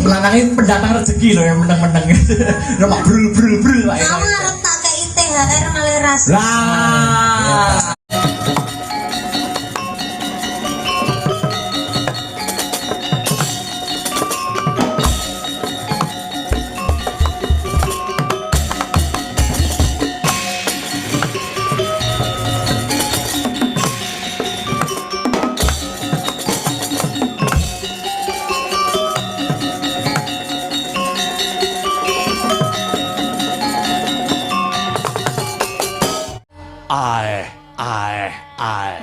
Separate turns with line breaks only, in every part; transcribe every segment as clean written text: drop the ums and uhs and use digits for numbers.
Lanange pendatang rezeki lho yang meneng-meneng. Lho mak brul brul brul Pak.
Kamu arep tak kei THR malah ras.
Lah.
Ae, ae, ae.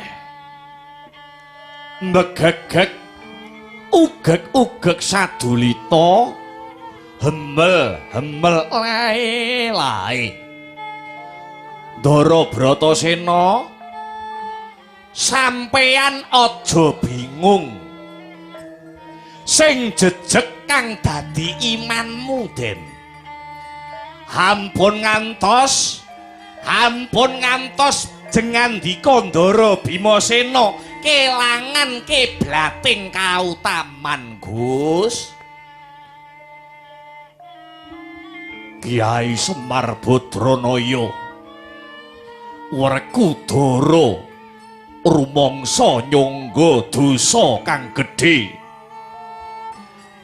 Megegeg ugeg-ugeg sadulita, hemel hemel lae lae. Ndara Bratasena, sampeyan aja bingung. Sing jejeg kang dadi imanmu, Den. Ampun ngantos, ampun ngantos jengandika Ndara Bimasena kelangan kiblating kautaman, Gus. Kiai Semar Badranaya Werkudara rumangsa nyangga dosa kang gedhe.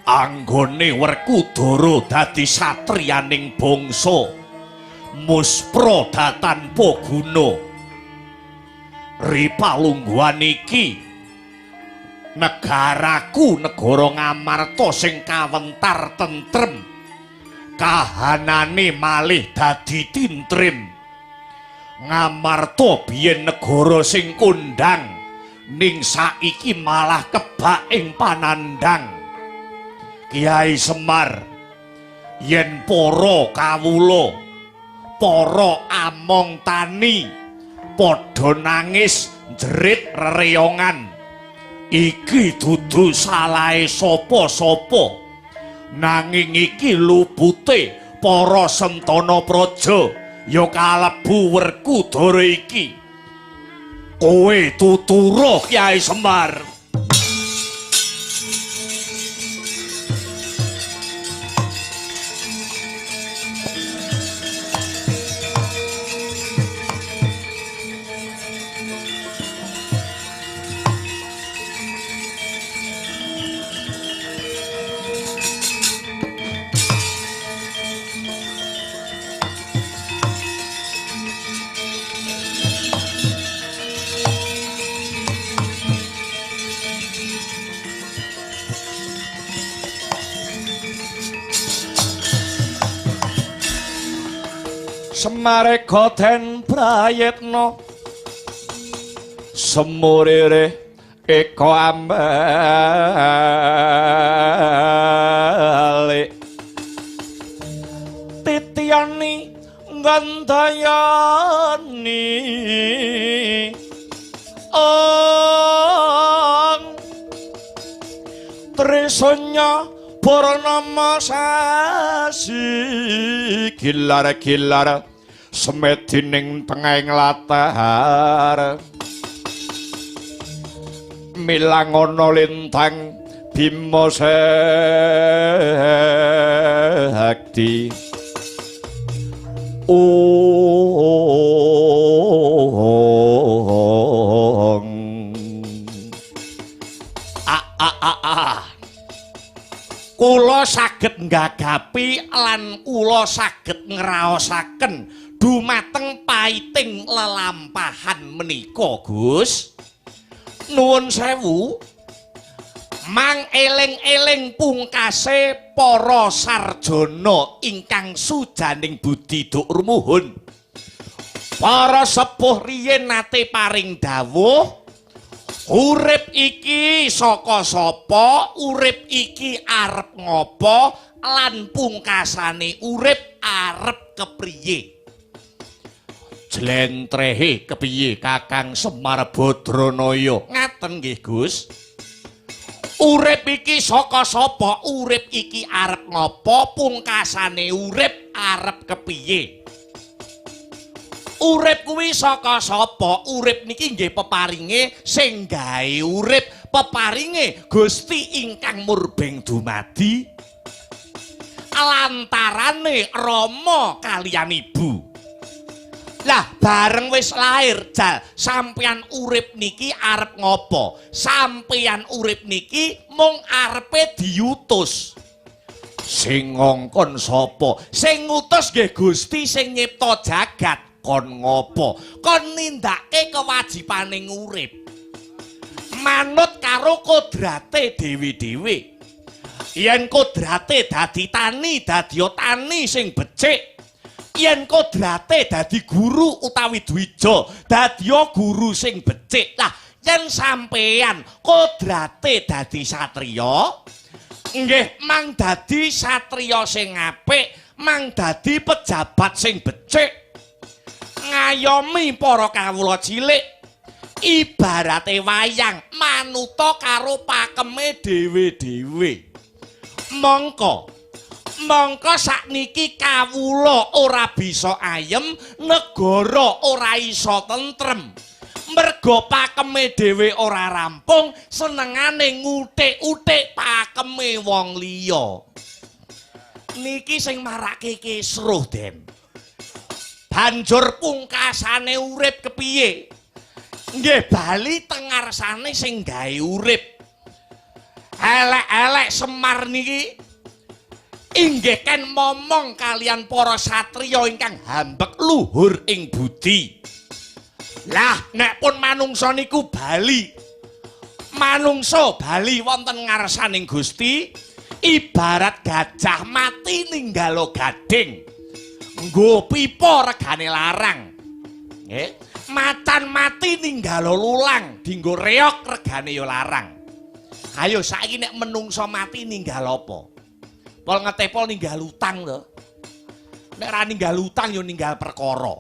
Anggone Werkudara dadi satriyaning bangsa muspra tanpa guna. Ripalungguhan iki negaraku negara Ngamarta sing kawentar tentrem, kahanane malih dadi tintrim. Ngamarta biyen negara sing kondhang, ning saiki malah kebak ing panandhang. Kiai Semar, yen para kawula, para among tani padha nangis jerit rereyongan, iki dudu salahe sapa-sapa, nanging iki lupute para sentana praja ya kalebu Werkudara iki. Kowe tutura Kiai Semar. Semarega den prayitna semurire eka ambalik titiyani gandayani ong trisanya purnama sasi gilar-gilar semedi ning tengahing latar milang ana lintang Bima Sakti. Ong a a a a kula saged nggagapi lan kula saged ngraosaken dumateng paiting lelampahan menika, Gus. Nuwun sewu, mang eling-eling pungkase para sarjana ingkang sujaning budi duk rumuhun. Para sepuh riyin nate paring dawuh, urip iki saka sapa, urip iki arep ngopo, lan pungkasane urip arep kepriye. Jlentrehe kepiye Kakang Semar Badranaya? Ngaten nggih, Gus. Urip iki saka sapa, urip iki arep ngopo, pungkasane urip arep kepiye. Urip kuwi saka sapa? Urip niki nggih peparinge sing gawe urip, Peparinge Gusti ingkang murbeng dumadi lantarane rama kaliyan ibu. Lah bareng wis lair jal sampeyan urip niki arep ngopo? Sampeyan urip niki mung arepe diutus. Sing ngongkon sapa? Sing ngutus nggih Gusti sing nyipta jagat. Kon ngopo? Kon nindakake kewajibane urip. Manut karo kodrate dhewe-dhewe. Yen kodrate dadi tani, dadi tani sing becik. Yen kodrate dadi guru utawi dwija, dadi guru sing becik. Lah, yen sampeyan kodrate dadi satriya, nggih mang dadi satriya sing apik, mang dadi pejabat sing becik. Ngayomi para kawula cilik ibarate wayang manuta karo pakeme dhewe-dhewe. Mongko mongko sakniki kawula ora bisa ayem, negara ora iso tentrem. Mergo pakeme dhewe ora rampung, senengane ngutik-utik pakeme wong liya. Niki sing marake kisruh, Den. Banjur pungkasane urip kepiye? Nggih bali tengarsane sing gawe urip. Elek-elek Semar niki inggih ken momong kalian para satriya ingkang hambek luhur ing budi. Lah nek pun manungsa niku bali, manungsa bali wonten ngarsaning Gusti ibarat gajah mati ninggalo gading. Nggo pipa regane larang. Nggih, macan mati ninggalo lulang, dinggo reok regane ya larang. Ayo saiki nek menungsa mati ninggal apa? Pol ngetepol ninggal utang to. Nek ora ninggal utang ya ninggal perkara.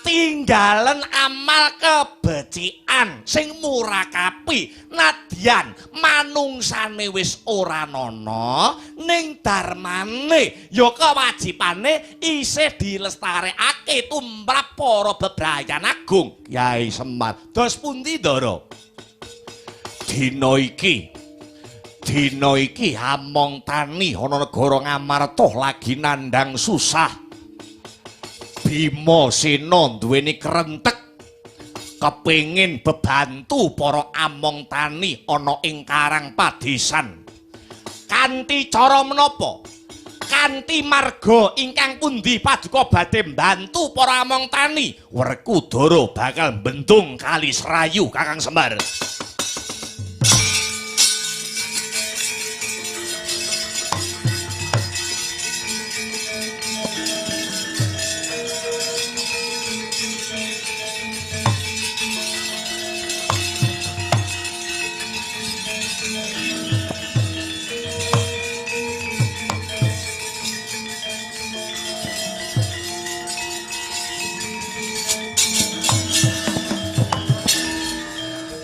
Tinggalen amal kebecikan sing murakapi nadyan manungsane wis ora ana ning darmane ya kewajibane isih dilestarekake tumrap para bebrayan agung. Kyai Semar, dos pundi Ndara? Dina iki among tani ana negara Ngamarta lagi nandhang susah. Bima Sena duweni krentek kepengin bebantu para among tani ana ing Karang Padesan. Kanthi cara menapa? Kanthi marga ingkang pundi paduka badhe mbantu para among tani? Werkudara bakal bendung Kali Serayu, Kakang Semar.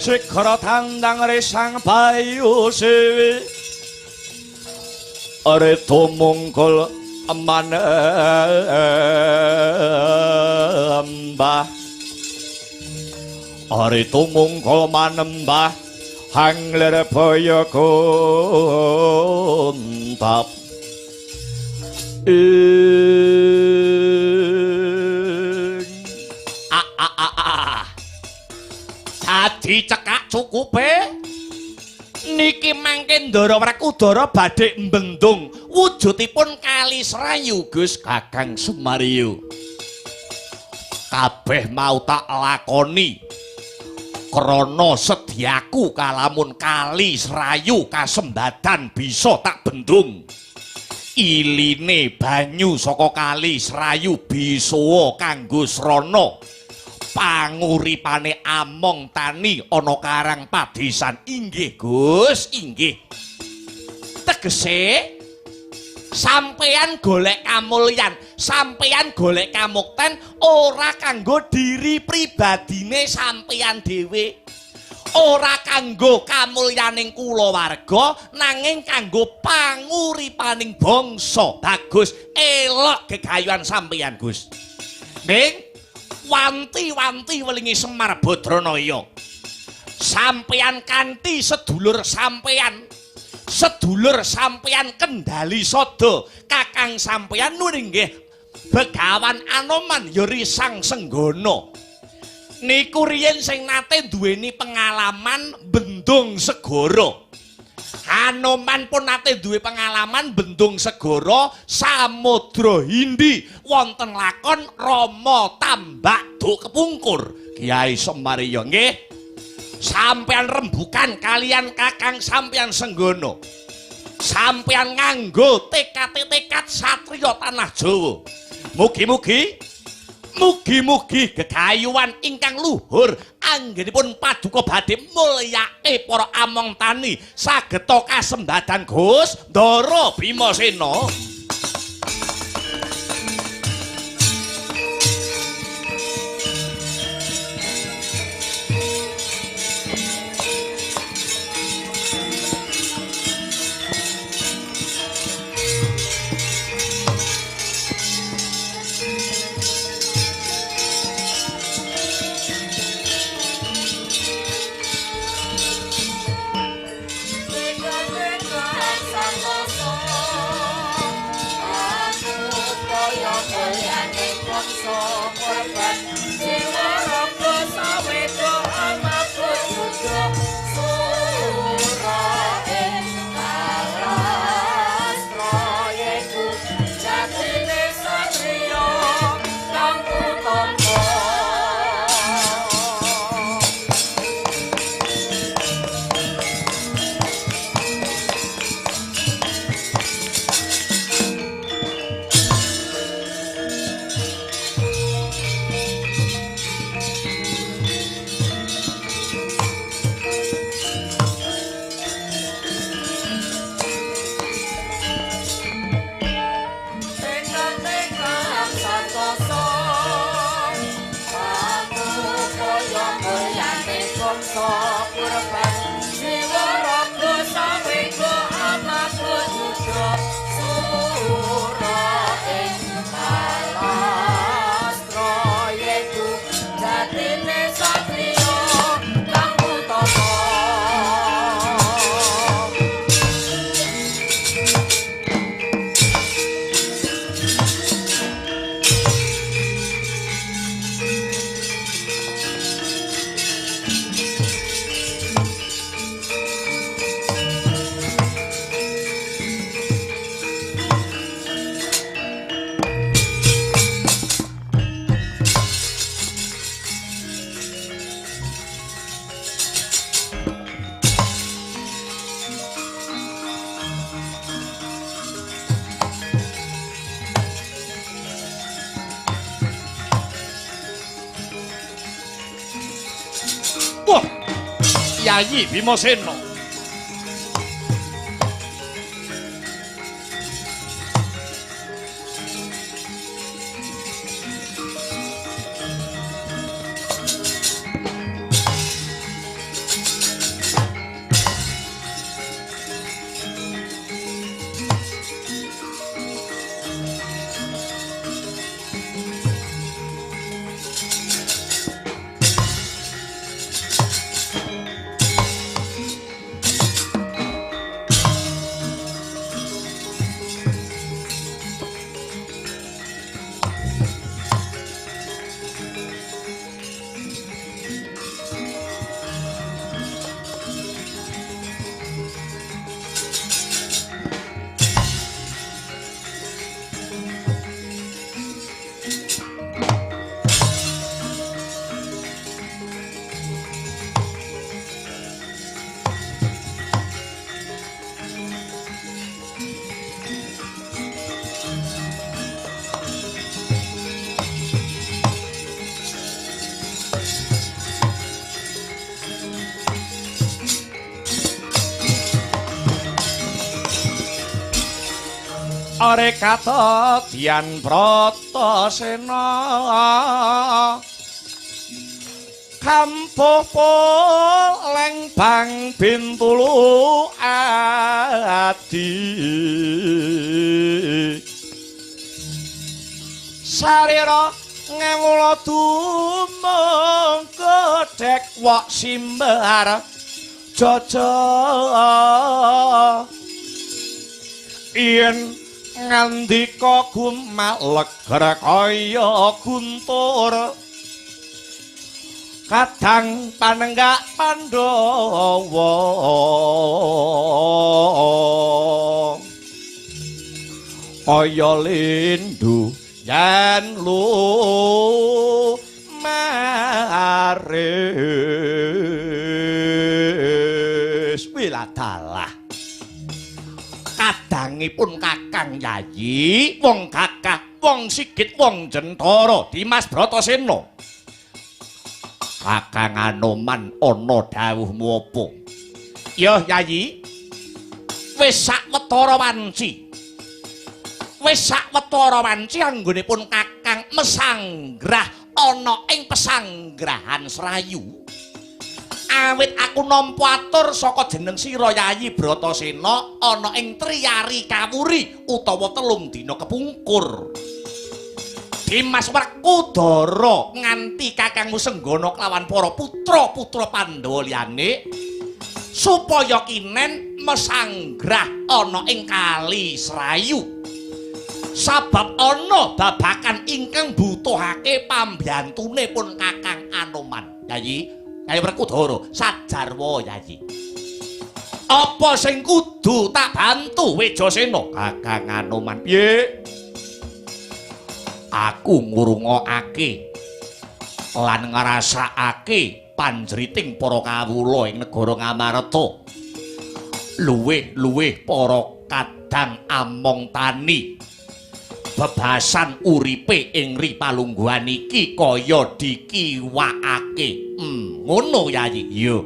Sikara tandang resang bayu sewi areto mongkol manembah areto mongkol manembah hangler baya gontap a a a a dadi cekak cukupe niki mangke Ndara Werkudara badhe mbendung wujudipun Kali Serayu. Gus Kakang Sumaryo, kabeh mau tak lakoni krana sedyaku kalamun Kali Serayu kasembadan bisa tak bendung. Iline banyu saka Kali Serayu bisa kanggo srana panguripane among tani ana Karang Padesan. Inggih Gus, inggih. Tegese sampeyan golek kamulyan, sampeyan golek kamukten ora kanggo diri pribadine sampeyan dhewe, ora kanggo kamulyaning kulawarga, nanging kanggo panguripaning bangsa. Bagus, elok gegayuhan sampeyan Gus. Ning wanti-wanti welingi Semar Badranaya. Sampeyan kanthi sedulur sampeyan. Sedulur sampeyan kendali sada, kakang sampeyan nggih Begawan Anoman ya Risang Senggana. Niku riyen sing nate duweni pengalaman bendung segara. Hanoman pun nate duwe pengalaman bendung segara Samudra Hindi wonten lakon Rama Tambak Duk Kepungkur. Kyai Semar ya nggih. Sampeyan rembukan kalian kakang sampeyan Senggana. Sampeyan nganggo tekad-tekad satriya tanah Jawa. Mugi-mugi mugi-mugi gegayuhan ingkang luhur anggenipun paduka badhe mulyake para among tani sageta kasembadan Gus Ndara Bimasena. Wah, Yayi Bimasena. Are kata Dian Bratasena kampuh poleng bang Bintulu adi sarira Ngawula tumung kodhek wok simbar jaja yen ngandika gumaleger kaya guntur kadang panenggak Pandhawa kaya lindu yen lu maris wiladalah kadangipun Kakang Yayi wong gagah wong sigit wong jentara Dimas Bratasena. Kakang Anoman ana dawuhmu apa? Ya Yayi, wis sawetara wanci. Wis sawetara wanci anggonipun Kakang mesanggrah ana ing pesanggrahan Serayu. Awit aku nampa atur saka jeneng sira Yayi Bratasena ana ing Triyari Kawuri utawa 3 dina kepungkur. Dimas Werkudara nganti kakangmu Senggana kelawan para putra-putra Pandhawa liyane supaya kinen mesanggrah ana ing Kali Serayu. Sabab ana babakan ingkang butuhake pambantune pun Kakang Anoman. Yayi, Yayi Werkudara sajarwa Yayi. Apa sing kudu tak bantu Wejasena? Kakang Anoman piye? Aku ngrungokake lan ngrasakake panjriting para kawula ing negara Ngamarta. Luwih-luwih para kadang among tani. Bebasan uripe ing ripalungguhan iki kaya dikiwakake. Ngono Yayi. Iya.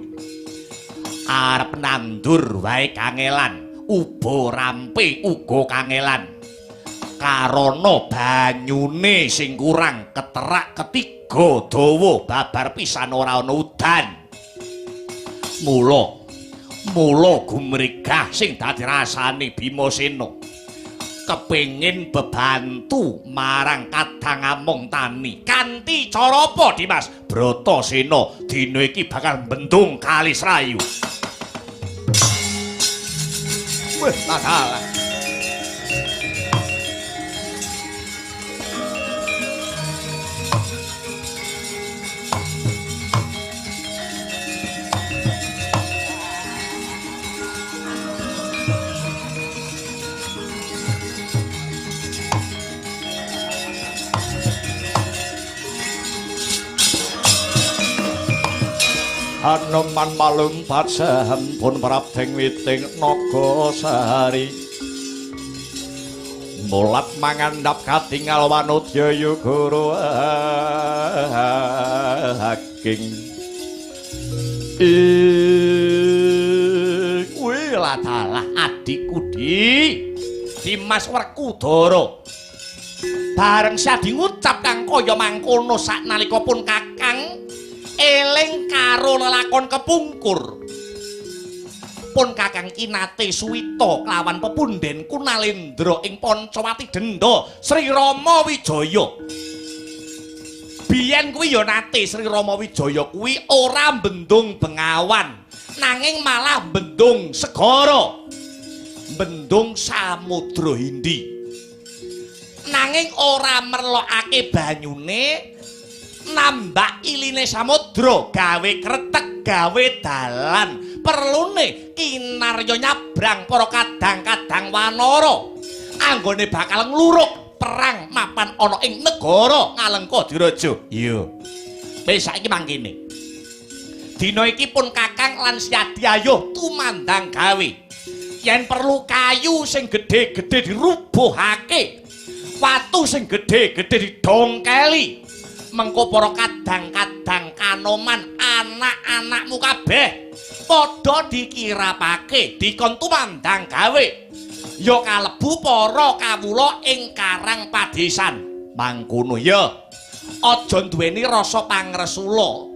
Arep nandur wae kangelan, uba rampe uga kangelan. Karana banyune sing kurang keterak ketiga dawa babar pisan ora ana udan. Mula mula gumregah sing dadi rasane Bimasena kepengin bebantu marang kadang among tani. Kanthi cara apa Dimas Bratasena dina iki bakal bendung Kali Serayu? Wah, salah. Anoman malumpat sampun prapting witing naga sari mulat mangandhap katingal wanudya guru haking ing wiladalah adikku di Dimas Werkudara bareng sadi ngucap kang kaya mangkono saknalika pun Kakang eling karo lelakon kepungkur. Pun Kakang kinate suwita kelawan pepunden Kunalendra ing Pancawati Denda Sri Rama Wijaya. Biyen kuwi ya nate Sri Rama Wijaya kuwi ora bendung bengawan, nanging malah bendung segara, bendung Samudra Hindi. Nanging ora merlokake banyune nambak iline samudra gawe kretek gawe dalan perlune kinarya nyabrang para kadang-kadang wanara anggone bakal ngluruk perang mapan ana ing negara Ngalengka Diraja. Iya, wis saiki mangkene dina iki pun Kakang lan Siadi ayo tumandang gawe. Yen perlu kayu sing gedhe-gedhe dirubuhake, watu sing gedhe-gedhe didongkeli, mengko para kadang-kadang kanoman anak-anakmu kabeh padha dikirapake dikon tumandang gawe. Ya kalebu para kawula ing karang padesan. Mangkono ya aja duweni rasa pangresula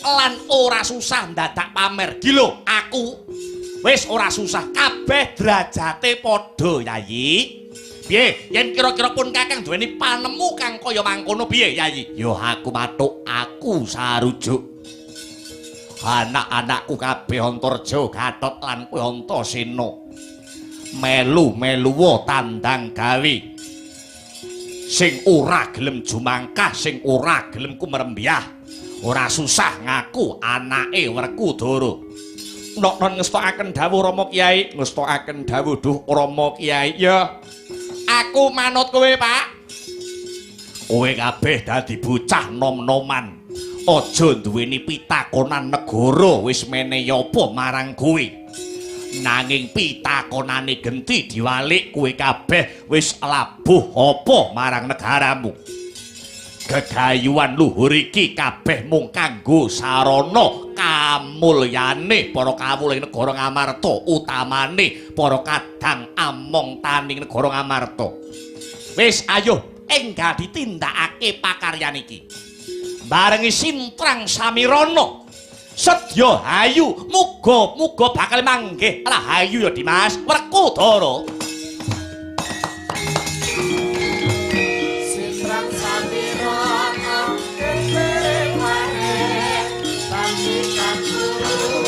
lan ora susah ndadak pamer. Gilo aku wis ora susah kabeh derajate padha Yayi. Piye? Yen kira-kira pun Kakang duweni panemu kang kaya mangkono piye, Yayi? Yo aku matuk, aku sarujuk. Anak-anakku kabeh Antarja, Gatot lan kowe Antasena. Melu-meluwa tandang gawe. Sing ora gelem jumangkah, sing ora gelem kumrembyah. Ora susah ngaku anake Werkudara. Nok-non ngestokaken dawuh Rama Kyai, ngestokaken dawuh duh Rama Kyai. Ya. Aku manut kowe, Pak. Kowe kabeh dadi bocah nom-noman. Aja duweni pitakonan negara wis menehi apa marang kowe. Nanging pitakonane genti diwalik kowe kabeh wis labuh apa marang negaramu. Gegayuhan luhur iki kabeh mung kanggo sarana kamulyane para kawula ing negara Ngamarta, utamane para kadang among taning negara Ngamarta. Wis ayo enggal ditindakake pakaryan iki. Barengi Sintrang Samirana. Sedya hayu, muga-muga bakal manggih rahayu ya Dimas Werkudara.
Sintrang Samirana kepere ware pamitan guru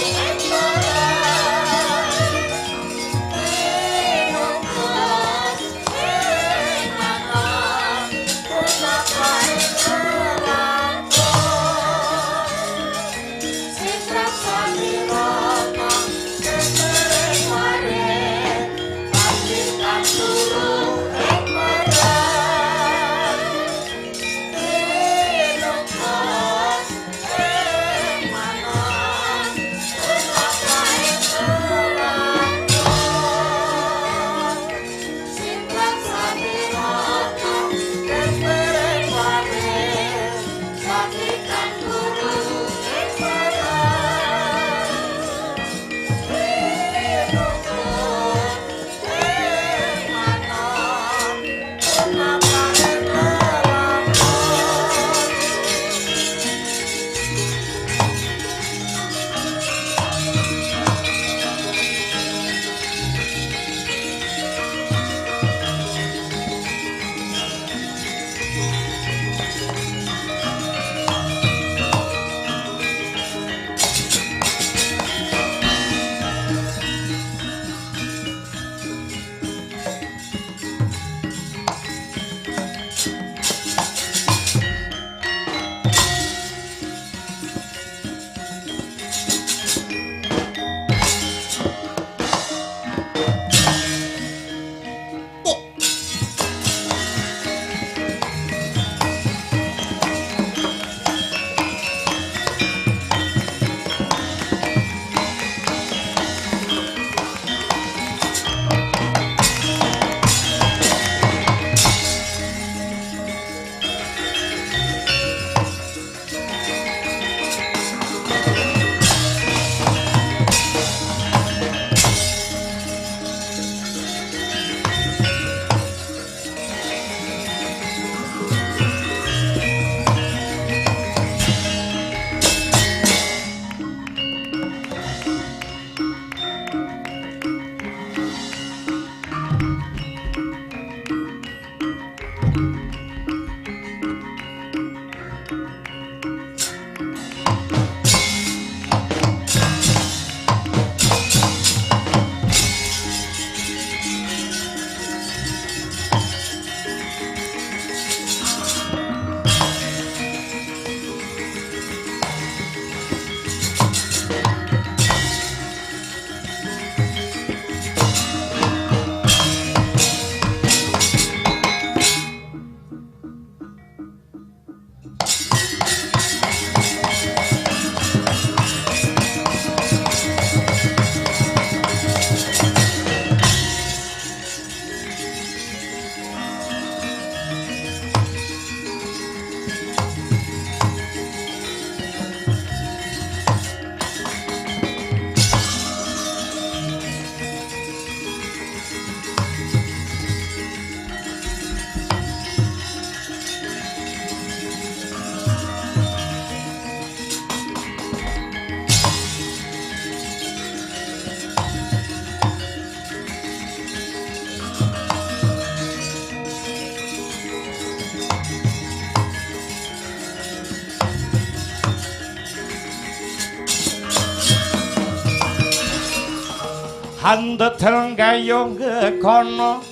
Handedel gayung gekono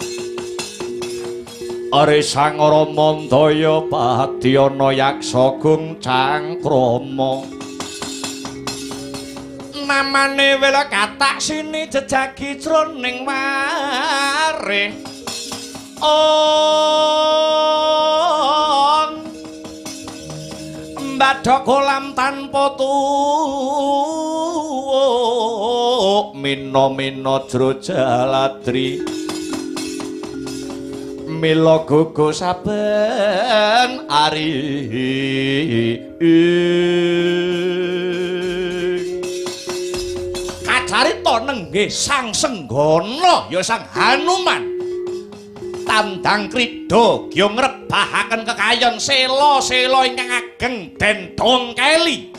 Ari Sang Ramandaya padyana yaksa gung cangkrama. Namane wela katak sini jejagi jroning ware. Ong mbadhok kolam tanpa tuwuk mina-mina jro jaladri. Mila gugu saben ari. Kacarita nenggih Sang Senggana ya Sang Hanuman. Tandang krida gya ngrebahaken kekayon sela-sela ingkang ageng den dongkeli.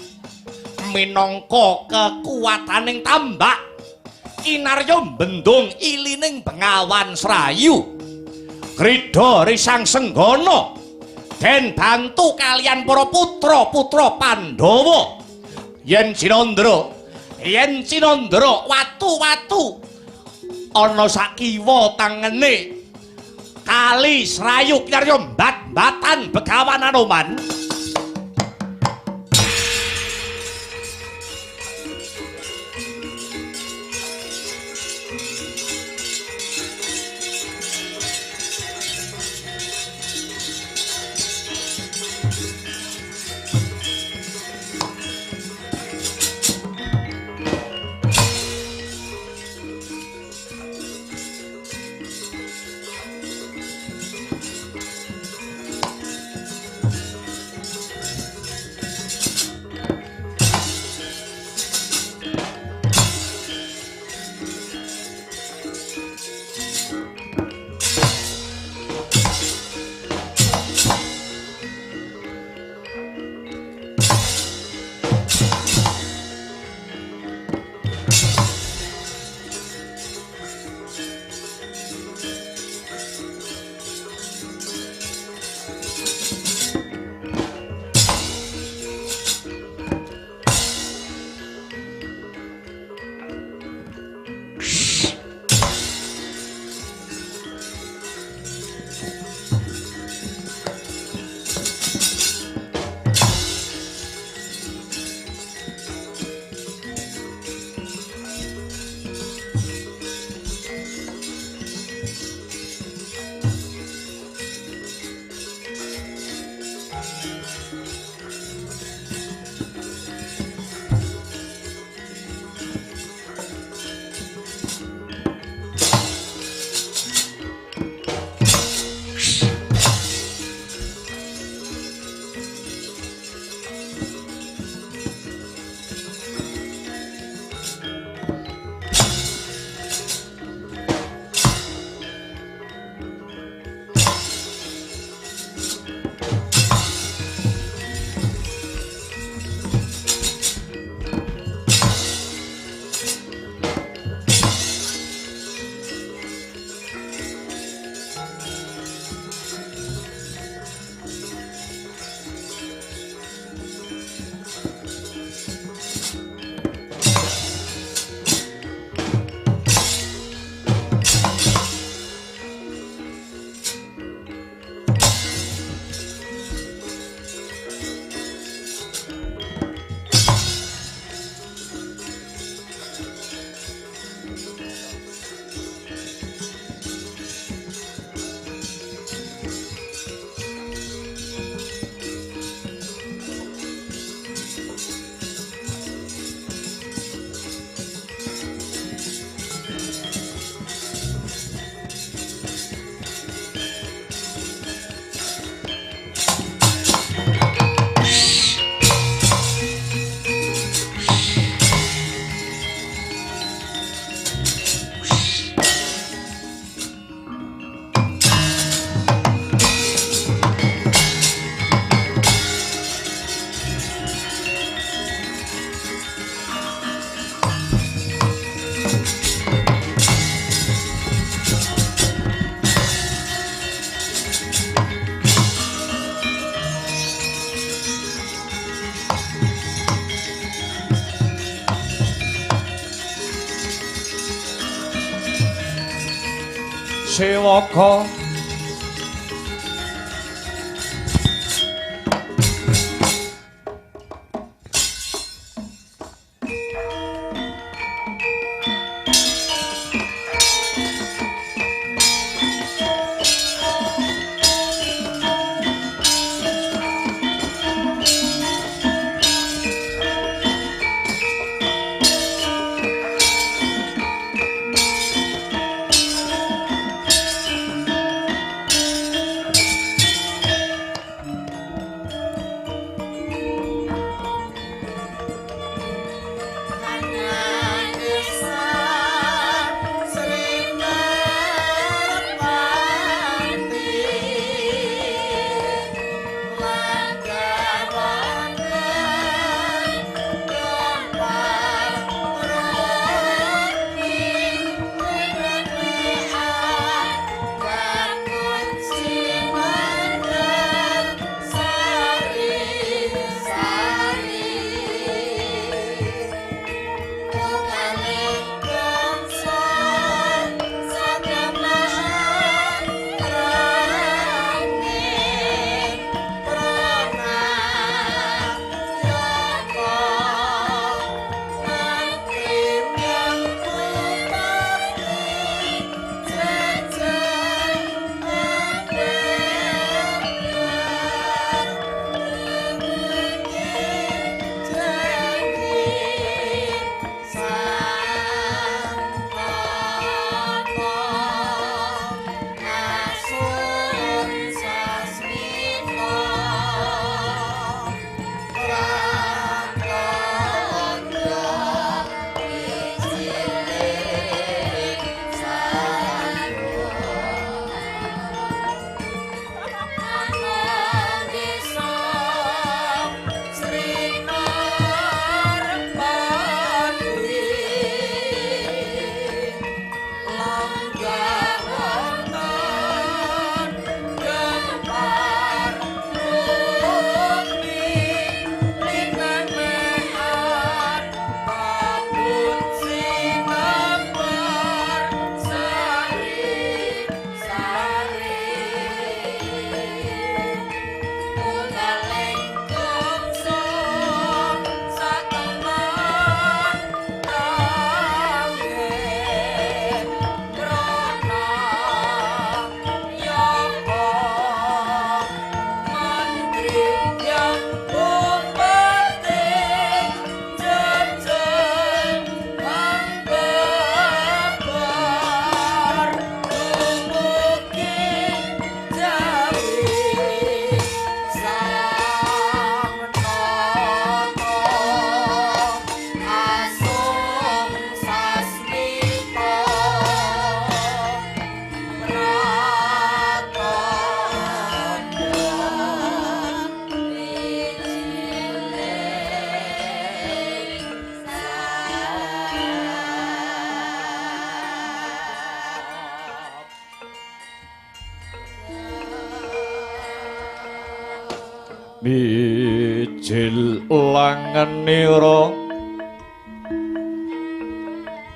Minangka kekuwataning tambak kinarya bendung ilining Bengawan Srayu. Krida Sang Senggana den bantu kalian para putra-putra Pandhawa. Yen Cinandra, yen Cinandra watu-watu ana sakiwa tangene kali Srayu kinarya mbat-mbatan Begawan Anoman. Sewaka. Mijil langenira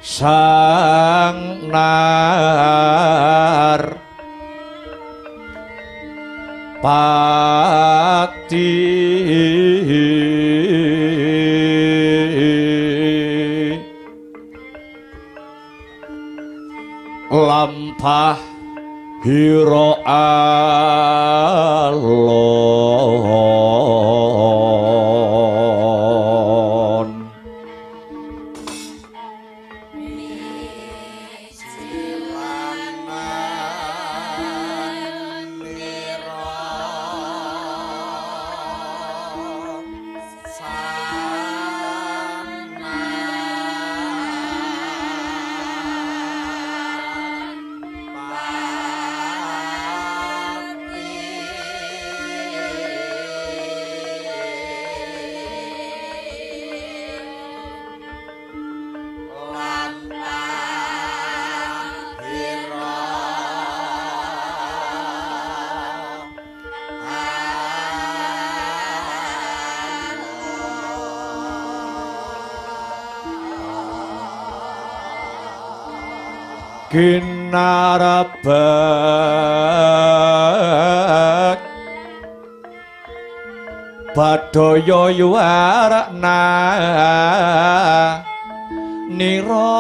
sang nar pati lampah hira alon.
Pati.
Ginarabek Badaya yuwarna nira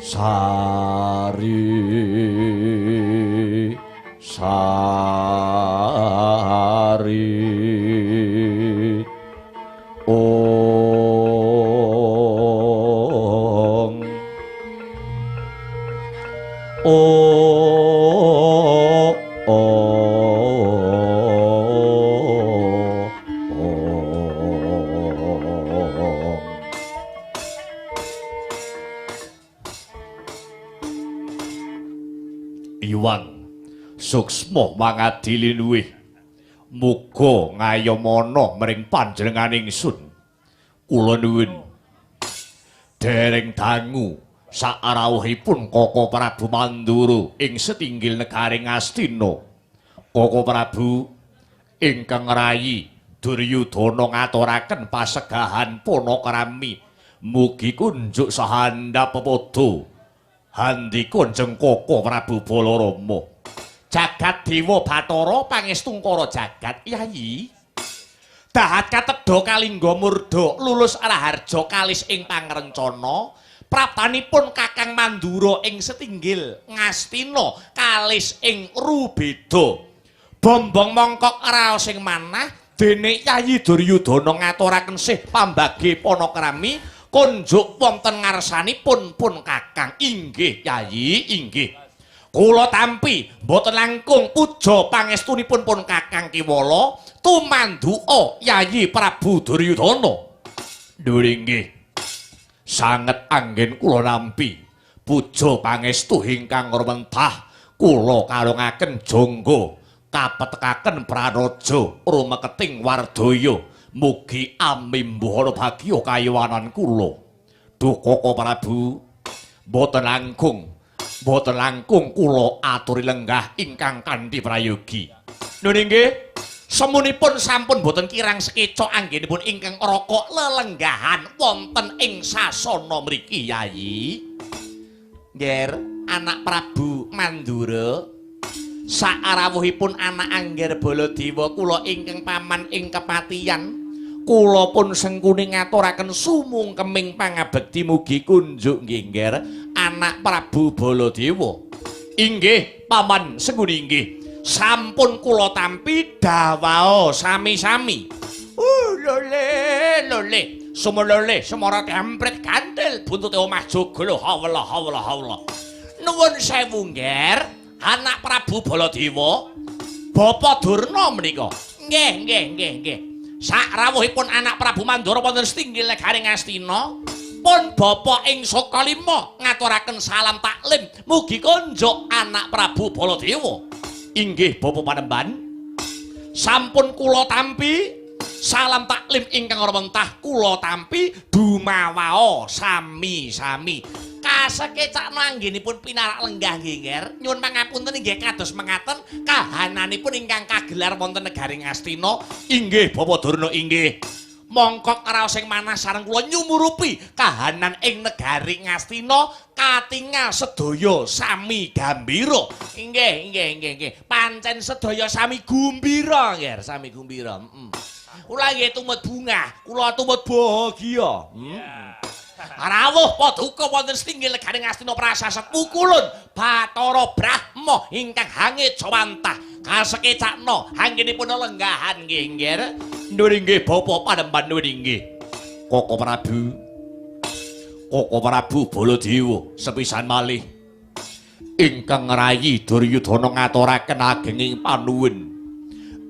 Sari sari ong o o Iwang suksma mangadi liluwih muga ngayomana mring panjenengan ingsun. Kula nuwun dereng dangu sakrawuhipun Koko Prabu Mandura ing setinggil negari Ngastina. Koko Prabu ingkang rayi Duryudana ngaturaken pasegahan panakrami mugi kunjuk sahandap pepadha handika jeng Koko Prabu Balarama. Jagat Dewa Bathara pangestungkara jagat Yayi. Dahat katedha kalingga murda lulus raharja kalis ing pangrencana praptanipun Kakang Mandura ing setinggil Ngastina kalis ing Rubeda. Bombong mongkok raos ing manah dene Yayi Duryudana ngaturaken sih pambagi panakrami kunjuk wonten ngarsanipun pun Kakang. Inggih Yayi, inggih. Kula tampi mboten langkung puja pangestunipun pun Kakang Kiwala tumanduka Yayi Prabu Duryudana. Dhuwur inggih. Sanget anggen kula nampi puja pangestu ingkang rumentah kula kalungaken jangga kapetekaken pranaja rumeketing wardaya. Mugi amimbuhana bagya kayuwanan kula. Duh Koko Prabu, mboten langkung kula aturi lenggah ingkang kanthi prayogi. Nun inggih, semunipun sampun boten kirang sekeca anggenipun ingkang raka lelenggahan wonten ing sasana mriki Yayi. Ngger, anak Prabu Mandura sakrawuhipun anak Angger Baladewa kula ingkang paman ing kepatiyan kula pun sengkuni ngaturaken sumungkeming pangabekti mugi kunjuk nggih Ngger anak Prabu Baladewa. Inggih paman sengkuni inggih sampun kula tampi dawao sami-sami. Lole lole sumolole sumara kampret kantil buntute omah joglo hawla hawla hawla. Nuwun sewu Ngger anak Prabu Baladewa Bapak Durna menika. Nggih nggih nggih nggih. Sakrawuhipun anak Prabu Mandura wonten setinggil negari Ngastina pun Bapak ing Sukalima ngaturaken salam taklim mugi konjuk anak Prabu Baladewa. Inggih Bapak Panembahan sampun kula tampi salam taklim ingkang rumentah kula tampi dumawao sami-sami. Kasekecakno anggenipun pinarak lenggah nggih Ngger. Nyuwun pangapunten inggih kados mengaten kahananipun ingkang kagelar wonten negari Ngastina. Inggih Bapak Durna inggih. Mongkok raos ing manah sareng kula nyumurupi kahanan ing negari Ngastina katingal sedaya sami gambira. Inggih, inggih, inggih, inggih. Pancen sedaya sami gumbira, nggih, sami gumbira. Heeh. Kula nggih tumut bungah, kula tumut bahagia. Rawuh paduka wonten setinggil negari Ngastina prasaset pukulun Bathara Brahma ingkang hangejawantah kasekecakna anggenipun lenggahan nggih nggih. Nuwun inggih Bapak panemban nuwun inggih. Koko Prabu. Koko Prabu Baladewa sepisan malih ingkang ngrayi Duryudana ngaturaken agenging panuwun.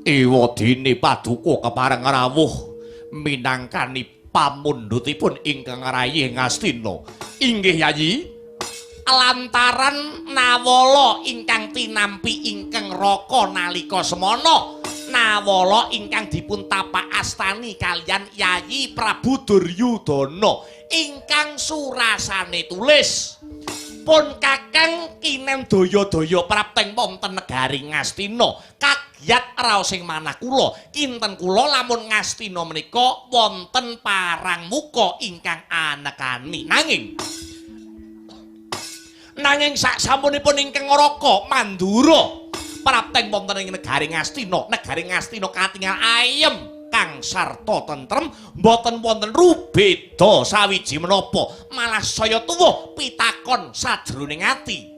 Ewadene paduka kepareng rawuh minangkani pamundhutipun ingkang ngrayi Ngastina. Inggih Yayi. Lantaran nawala ingkang tinampi ingkang raka nalika semana, nawala ingkang dipun tapak astani kaliyan Yayi Prabu Duryudana ingkang surasane tulis. Pun kakang kinem daya-daya prapteng wonten negari Ngastina. Kagyat raos ing manah kula, kinten kula lamun Ngastina menika wonten parang muka ingkang anekani. Nanging sak sampunipun ingkang raka Mandura prapteng wonten ing negari Ngastina, negari Ngastina katingal ayem kang sarta tentrem, mboten wonten rubeda sawiji menapa, malah saya tuwuh pitakon sajroning ati.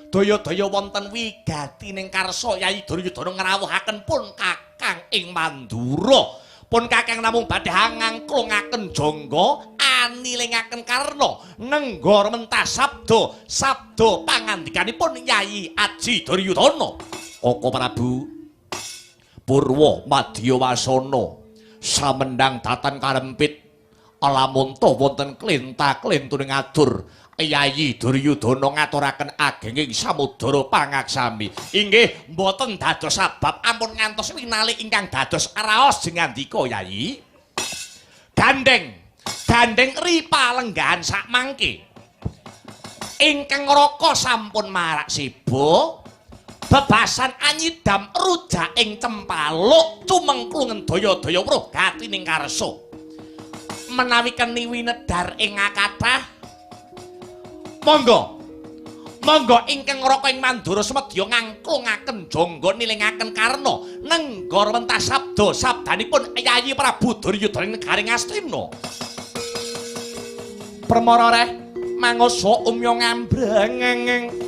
Daya-daya wonten wigatining karsa Yayi Duryudana ngrawuhaken pun kakang ing Mandura. Pun kakang namung badhe ngangklungaken jangga, anilingaken karna, nenggor mentah sabda, sabda pangandikanipun Yayi Aji Duryudana. Koko Prabu Purwa Madya Wasana samendang datan karempit lamunta wonten klenta-klentuning adur Yayi Duryudana ngaturaken agenging samudra pangaksami. Inggih mboten dados sabab ampun ngantos winali ingkang dados raos jengandika Yayi. Gandeng gandeng ripalenggahan sakmangke ingkang raka sampun marak siba bebasan anyidam rujak ing cempaluk cumengklungen daya-daya weruh gatining karsa. Menawi keni winedhar ing akathah monggo monggo ingkang raka ing Mandura semedya ngangklungaken jangga nilingaken karna nenggor mentah sabda sabdanipun Yayi Prabu Duryudana ing negari Ngastina. Permara reh mangoso umya ngambrangeng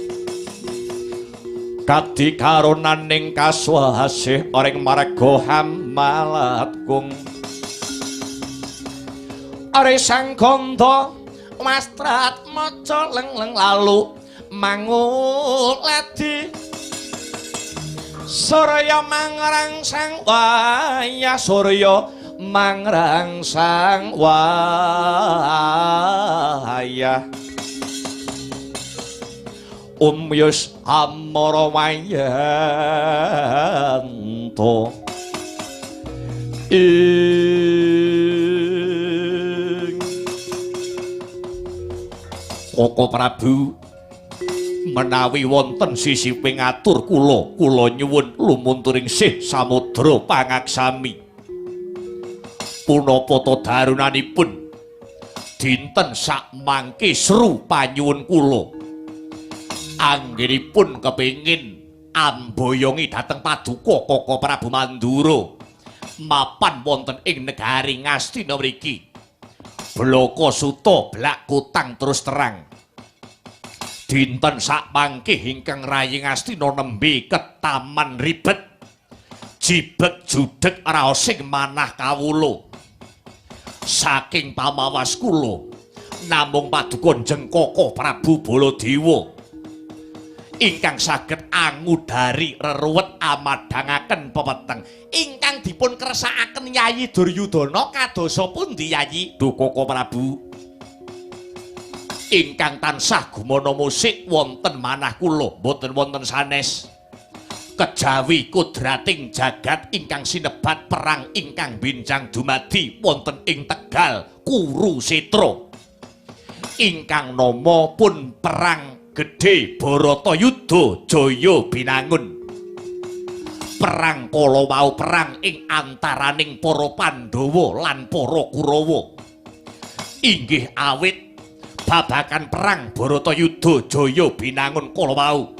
kadi karunaning kaswasih ring marga hamalatkung are sang gandha wastrat maca lengleng lalu manguladi surya mangrangsang wayah surya mangrangsang wayah umyus amara wayanto ing Koko Prabu menawi wonten sisiping atur kula kula nyuwun lumunturing sih samudra pangaksami punapa ta darunanipun dinten sakmangke seru panyuwun kula anggenipun kepingin amboyongi dhateng paduka Koko Prabu Mandura mapan wonten ing negari Ngastina mriki. Blaka suta blak kutang terus terang. Dinten sakmangke ingkang rayi Ngastina nembe ketaman ribet. Jibeg judeg raosing manah kawula. Saking pamawas kula namung paduka Njeng Koko Prabu Baladewa ingkang saged angudari reruwet amadhangaken pepeteng ingkang dipun kersakaken Yayi Duryudana kadosa pundi Yayi? Duh Koko Prabu ingkang tansah gumana musik wonten manah kula mboten wonten sanes kejawi kodrating jagat ingkang sinebat perang ingkang binjang dumadi wonten ing Tegal Kurusetra ingkang nama pun perang gedhe Bharatayuda Jaya Binangun. Perang kala wau perang ing antaraning para Pandhawa lan para Kurawa. Inggih awit babagan perang Bharatayuda Jaya Binangun kala wau.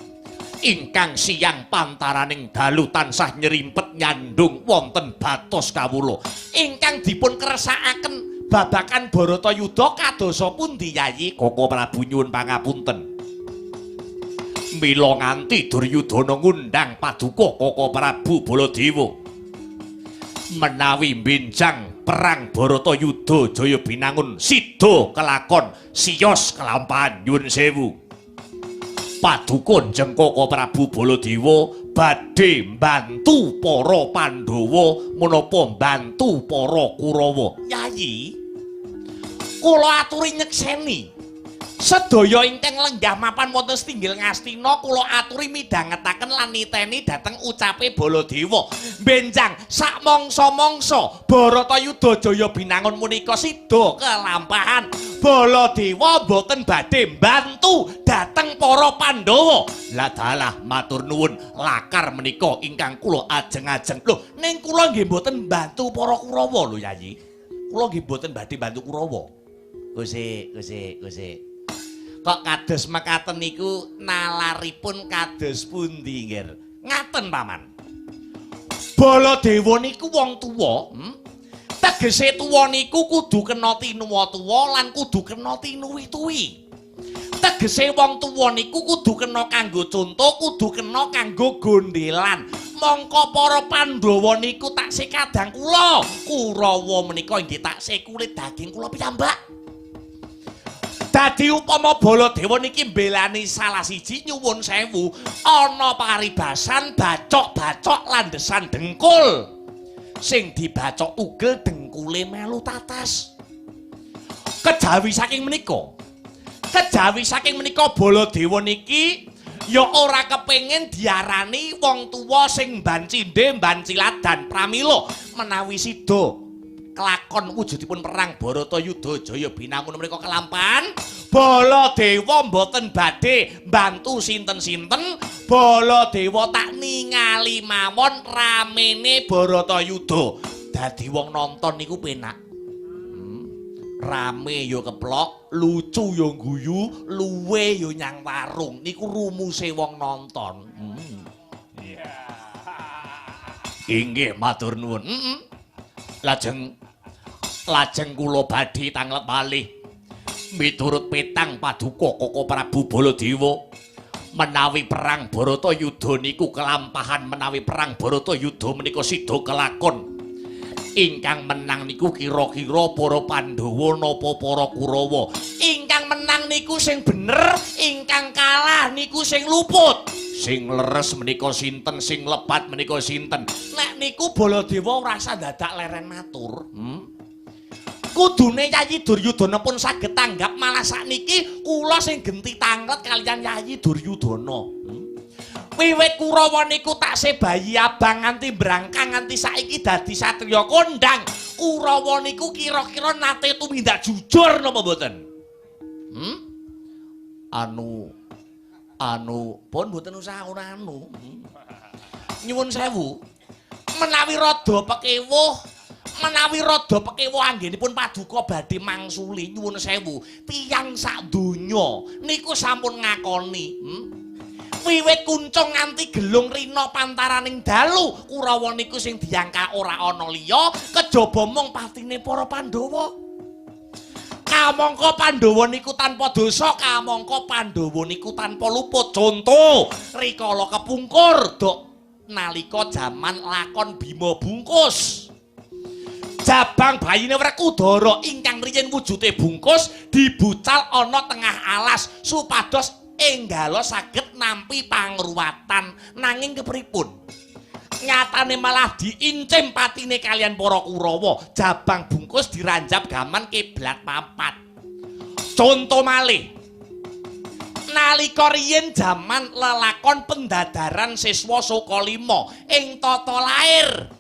Ingkang siang pantaraning dalu tansah nyerimpet nyandung wonten batos kawula. Ingkang dipun kersakaken babagan Bharatayuda kadosa pundi Yayi? Koko Prabu nyuwun pangapunten. Mila nganti Duryudana ngundang paduka Koko Prabu Baladewa. Menawi benjang perang Bharatayuda Jaya Binangun sida kelakon siyos kelampahan nyuwun sewu. Paduka Njeng Koko Prabu Baladewa badhe mbantu para Pandhawa menapa mbantu para Kurawa. Yayi, kula aturi nyekseni sedaya ingkang lenggah mapan wonten setinggil Ngastina kula aturi midhangetaken lan niteni dhateng ucape Baladewa. Benjang sak mangsa-mangsa Bharatayuda Jaya Binangun menika sida kelampahan. Baladewa mboten badhe mbantu dhateng para Pandhawa. Lah dalah matur nuwun lakar menika ingkang kula ajeng-ajeng. Lho, ning kula nggih mboten mbantu para Kurawa lho Yayi. Kula nggih mboten badhe mbantu Kurawa. Gusik, gusik, gusik. Kok kados mekaten niku nalaripun kados pundi nggih? Ngaten paman. Baladewa niku wong tuwa, Tegese tuwa niku kudu kena tinuwa-tuwa lan kudu kena tinuwi-tuwi. Tegese wong tuwa niku kudu kena kanggo conto, kudu kena kanggo gondelan. Mongko para Pandhawa niku taksih kadang kula, Kurawa menika inggih taksih kulit daging kula piyambak. Dadi upama Baladewa niki mbelani salah siji nyuwun sewu, ana paribasan bacok-bacok landesan dengkul. Sing dibacok tugel dengkule melu tatas. Kejawi saking menika. Kejawi saking menika Baladewa niki ya ora kepengin diarani wong tuwa sing mban cindhe mban ciladan pramila menawi sida kelakon wujudipun perang Bharatayuda Jaya Binangun menika kelampahan Baladewa mboten badhe mbantu sinten-sinten. Baladewa tak ningali mawon ramene Bharatayuda. Dadi wong nonton niku penak. Rame ya keplok, lucu ya guyu, luwe ya nyang warung. Niku rumuse wong nonton. Inggih matur nuwun. Lajeng kula badhe tanglet malih miturut petang paduka Koko Prabu Baladewa menawi perang Bharatayuda niku kelampahan, menawi perang Bharatayuda menika sida kelakon. Ingkang menang niku kira-kira para Pandhawa napa para Kurawa? Ingkang menang niku sing bener, ingkang kalah niku sing luput. Sing leres menika sinten, sing lepat menika sinten? Nek niku Baladewa ora usah dadak leren matur. Kudune Yayi Duryudana pun saged tanggap, malah sakniki kula sing genti tanglet kaliyan Yayi Duryudana. Wiwit Kurawa niku taksih bayi abang nganti brangkang nganti saiki dadi satriya kondang. Kurawa niku kira-kira nate tumindak jujur napa mboten? Anu pun mboten usah ora anu. Nyuwun sewu. Menawi rada pekewuh, menawi rada pekewuh anggenipun paduka badhe mangsuli nyuwun sewu, tiyang sak donya niku sampun ngakoni. Wiwit kuncung nganti gelung rina pantaraning dalu, Kurawa niku sing diangka ora ana liya kejaba mung patine para Pandhawa. Kamangka Pandhawa niku tanpa dosa, kamangka Pandhawa niku tanpa luput. Conto rikala kepungkur dok nalika jaman lakon Bima Bungkus. Jabang bayine Wrekudara ingkang riyin wujude bungkus dibucal ana tengah alas supados enggala saged nampi pangruwatan. Nanging kepripun? Nyatane malah diincim patine kalian para Kurawa. Jabang bungkus diranjap gaman kiblat papat. Conto malih, nalika riyin jaman lelakon pendadaran siswa Sukalima ing tata lair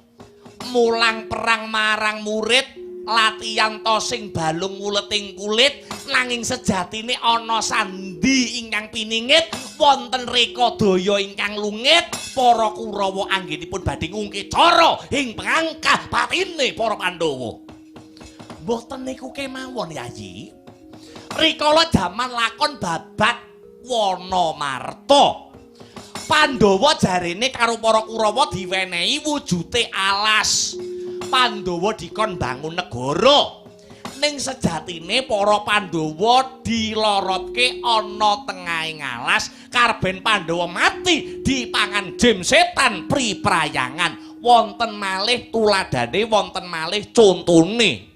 mulang perang marang murid Latihan tosing balung wuleting kulit nanging sejatine ana sandi ingkang piningit wonten rekadaya ingkang lungit para Kurawa anggenipun badhe ngungke cara ing pangkah patine para Pandhawa. Mboten niku kemawon Yayi. Rikala jaman lakon babat Wanamarta, Pandhawa jarene karo para Kurawa diwenehi wujute alas. Pandhawa dikon bangun negara. Ning sejatine para Pandhawa dilorotke ana tengahing alas, karben Pandhawa mati dipangan jim setan priprayangan. Wonten malih tuladhane, wonten malih contone.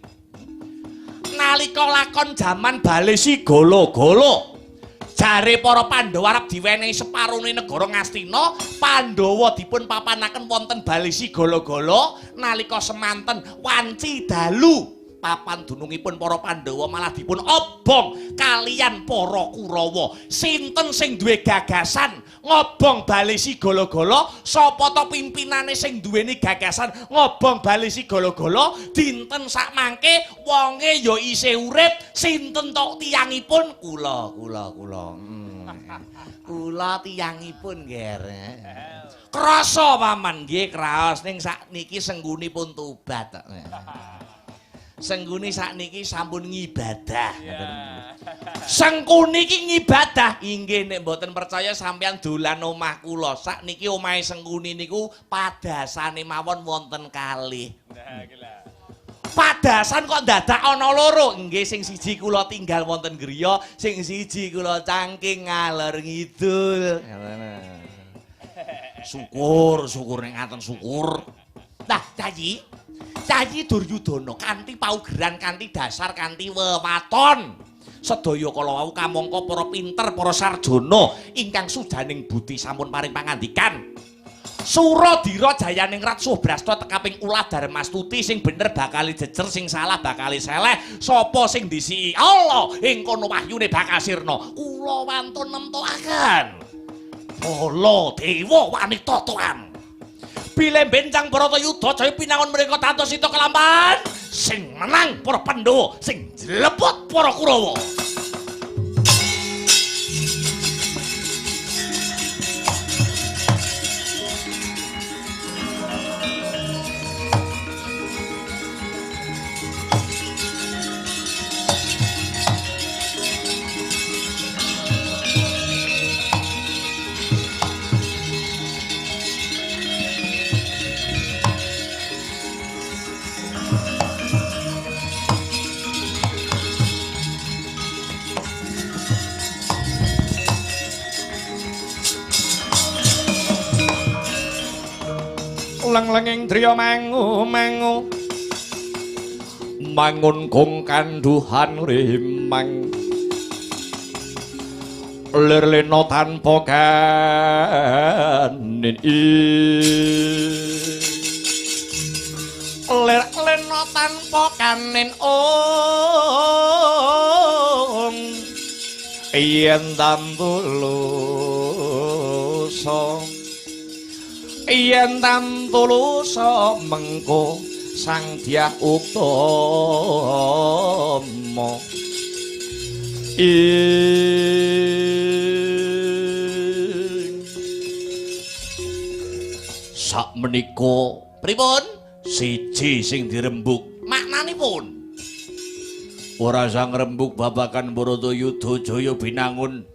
Nalika lakon jaman Balesi Gala-gala, jare para Pandhawa arep diwenehi separone negara Ngastina, Pandhawa dipun papanaken wonten Balesi Gala-gala nalika semanten wanci dalu. Papan dunungipun para Pandhawa malah dipun obong kaliyan para Kurawa. Sinten sing duwe gagasan ngobong Balesi Gala-gala? Sapa ta pimpinane sing duweni gagasan ngobong Balesi Gala-gala? Dinten sakmangke wonge ya isih urip. Sinten tok tiyangipun? Kula, kula, kula. Kula tiyangipun, Ger. Krasa paman nggih kraos ning sakniki sengkunipun tobat. Sengkuni sakniki sampun ngibadah. Sengkuni iki ngibadah. Inggih nek mboten percaya sampeyan dolan omah kula. Sakniki omahe Sengkuni niku padasane mawon wonten kalih. Padasan kok dadak ana loro. Nggih sing siji kula tinggal wonten griya, sing siji kula cangking ngalor ngidul. Syukur, syukur nek ngaten syukur. Nah, Yayi, Yayi Duryudana kanthi paugeran, kanthi dasar, kanthi wewaton. Sedaya kala wau kamangka para pinter, para sarjana ingkang sujaning budi sampun paring pangandikan. Suradira jayaningrat Subrasta tekaping ulah Darmastuti sing bener bakal jejer, sing salah bakal seleh. Sapa sing disiki Allah ing kono wahyune bakal sirna. Kula wantun nemtokaken Baladewa wanita tuan. Bilih bencang Bharatayuda jaya pinangun mereka tantos sita kelampahan sing menang para Pandhawa, sing jleput para Kurawa. Leng-lenging driya mangu-mangu mangun gong kanduhan rimang lir lena tanpa kanin lir lena tanpa kanin ong yen tantulusa yen tantulusa mengko Sang Dyah Utama ing sakmenika pripun siji sing dirembug maknanipun ora sang rembug babagan Bharatayuda jaya binangun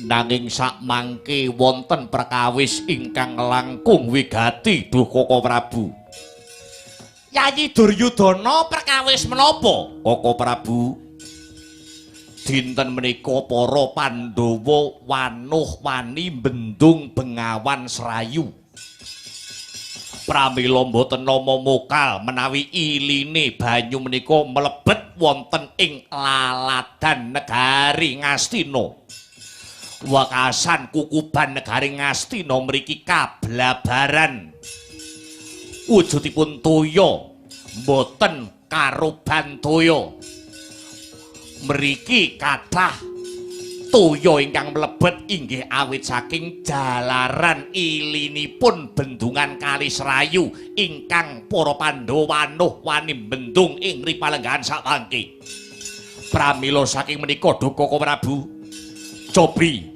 nanging sakmangke wonten perkawis ingkang langkung wigati duh Koko Prabu. Yayi Duryudana perkawis menapa Koko Prabu? Dinten menika para Pandhawa wanuh wani bendung Bengawan Serayu. Pramila mboten nama mokal menawi iline banyu menika mlebet wonten ing laladan negari Ngastina. Wekasan kukuban negari Ngastina mriki kablabaran wujudipun toya mboten karoban toya. Mriki kathah Toya ingkang mlebet inggih awit saking jalaran ilinipun bendungan Kali Serayu ingkang para Pandhawa wanuh wani bendung ing ripalenggahan sakwangke. Pramila saking menika duka Prabu cobi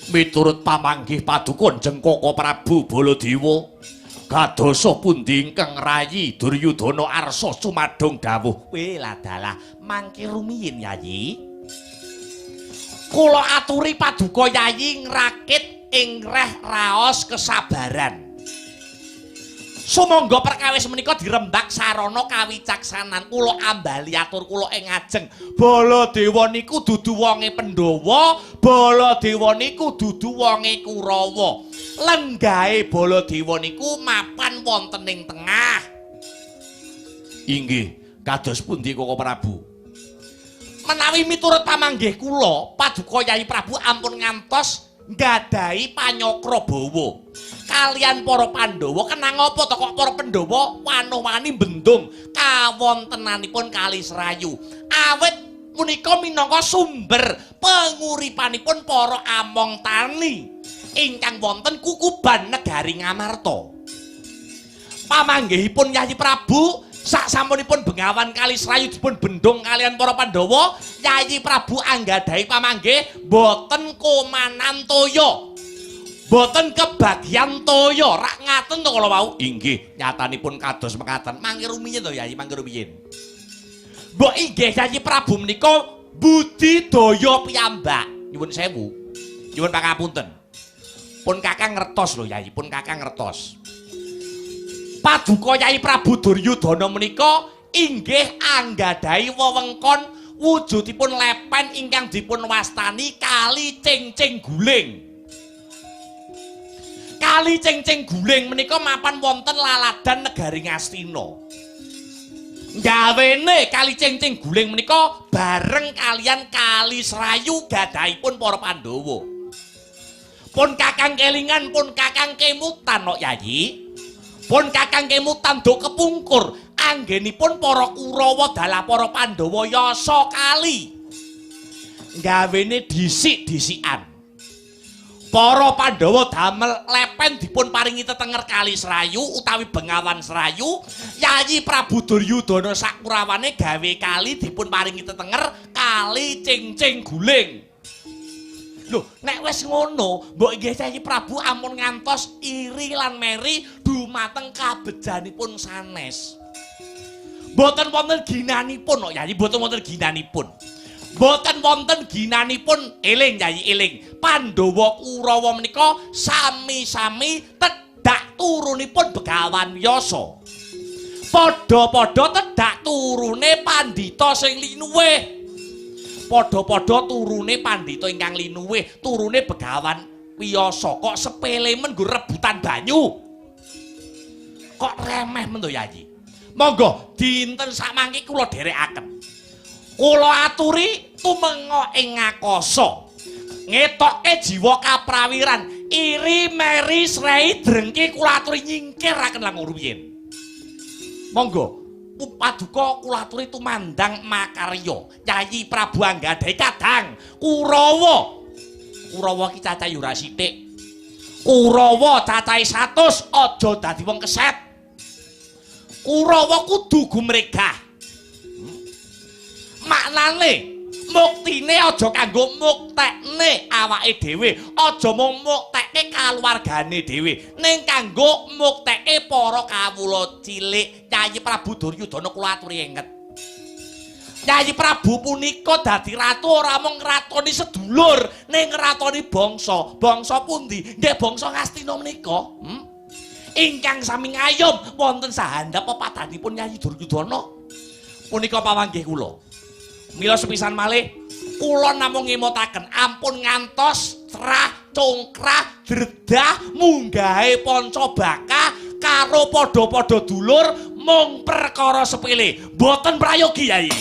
miturut pamanggih paduka Jeng Koko Prabu Baladewa kadosa pundi ingkang rayi Duryudana arsa sumadong dawuh. Weladalah mangke rumiyin Yayi. Kula aturi paduka Yayi ngrakit ing reh raos kesabaran. Sumangga perkawis menika dirembak sarana kawicaksanan. Kula ambali atur kula ing ngajeng. Baladewa niku dudu wonge Pandhawa, Baladewa niku dudu wonge Kurawa. Lenggahe Baladewa niku mapan wonten ing tengah. Inggih, kados pundi Koko Prabu? Menawi miturut pamanggih kula, paduka Yayi Prabu ampun ngantos nggadahi panyakra bawa kalian para Pandhawa. Kenang apa to kok para Pandhawa wanuh-wani bendung kawontenanipun Kali Serayu? Awit punika minangka sumber penguripanipun para among tani ingkang wonten kukuban negari Ngamarta. Pamanggihipun Yayi Prabu saksampunipun Bengawan Kali Serayu dipun bendung kalian para Pandhawa, Yayi Prabu anggadhahi pamanggih boten komanan toya, boten kebagian toya. Rak ngaten to kala wau? Inggih, nyatanipun kados mekaten. Mangke rumiyin to Yayi, mangke rumiyin. Mbok inggih Yayi Prabu menika budidaya piyambak. Nyuwun sewu, nyuwun pangapunten. Pun kakang ngertos lho Yayi, pun kakang ngertos. Paduka Yayi Prabu Duryudana menika inggih anggadhahi wewengkon wujudipun lepen ingkang dipun wastani Kali Cengceng Guling. Kali Cengceng Guling menika mapan wonten laladan negari Ngastina. Gawene Kali Cengceng Guling menika bareng kalian Kali Serayu gadhahipun para Pandhawa. Pun kakang kelingan, pun kakang kemutan kok Yayi. Pun kakang kemutan do kepungkur anggenipun para Kurawa dalah para Pandhawa yasa kali. Gawene dhisik-dhisikan. Para Pandhawa damel lepen dipun paringi tetenger Kali Serayu utawi Bengawan Serayu. Yayi Prabu Duryudana sakurawane gawe kali dipun paringi tetenger Kali Cengceng Guling. Lho, nek wis ngono, mbok inggih Yayi Prabu ampun ngantos iri lan meri dumateng kabejanipun sanes. Mboten wonten ginanipun kok Yayi, mboten wonten ginanipun. Mboten wonten ginanipun, eling Yayi eling. Pandhawa Kurawa menika sami-sami tedhak turunipun Begawan Yasa. Padha-padha tedhak turune pandhita sing linuwih. Padha-padha turune pandhita ingkang linuwih, turune Begawan Wiyasa. Kok sepele men nggo rebutan banyu? Kok remeh men to Yayi? Monggo dinten samangke kula dherekaken. Kula aturi tumenga ing ngakasa. Ngetokke jiwa kaprawiran, iri meri srei drengki kula aturi nyingkiraken langkung rumiyin. Monggo paduka kula aturi tumandang makarya. Yayi Prabu anggadhahi kadang Kurawa. Kurawa ki cacahe ora sithik. Kurawa cacahe 100, aja dadi wong keset. Kurawa kudu gumregah. Maknane muktine aja kanggo muktekne awake dhewe, aja mung muktekke kaluwargane dhewe, ning kanggo muktekke para kawula cilik. Yayi Prabu Duryudana kula aturi inget. Yayi Prabu punika dadi ratu ora mung ngratoni sedulur, ning ngratoni bangsa. Bangsa pundi? Nggih bangsa Ngastina menika. Ingkang sami ngayom wonten sahandap pepadanipun Yayi Duryudana. Punika pamanggih kula. Mila sepisan malih kula namung ngemutaken ampun ngantos crah congkrah dredah munggahe panca baka karo padha-padha dulur mung perkara sepele. Mboten prayogi Yayi.